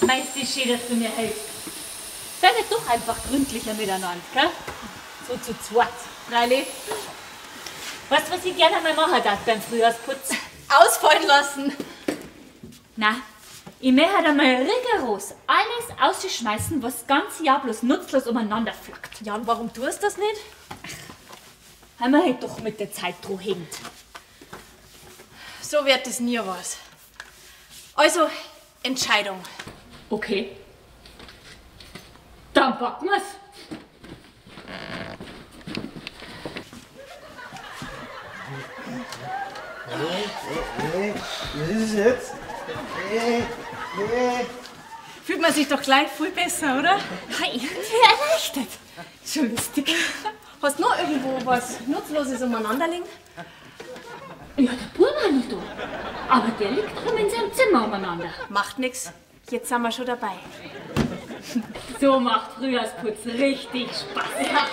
Meinst du, schön, dass du mir hilfst. Sei nicht doch einfach gründlicher miteinander, gell? So zu zweit, freilich. Weißt du, was ich gerne einmal machen darf beim Frühjahrsputz? Ausfallen lassen. Na, ich möchte einmal rigoros alles ausschmeißen, was das ganze Jahr bloß nutzlos umeinander flackt. Ja, und warum tust du das nicht? Ach, weil man halt doch mit der Zeit dran hängt. So wird es nie was. Also, Entscheidung. Okay. Dann packen wir's. Was ist es jetzt? Fühlt man sich doch gleich viel besser, oder? Ja, irgendwie erleichtert. Schon lustig. Hast du noch irgendwo was Nutzloses umeinander liegen? Ja, der Bub war noch da. Aber der liegt rum in seinem Zimmer umeinander. Macht nix. Jetzt sind wir schon dabei. So macht Frühjahrsputz richtig Spaß. Ja.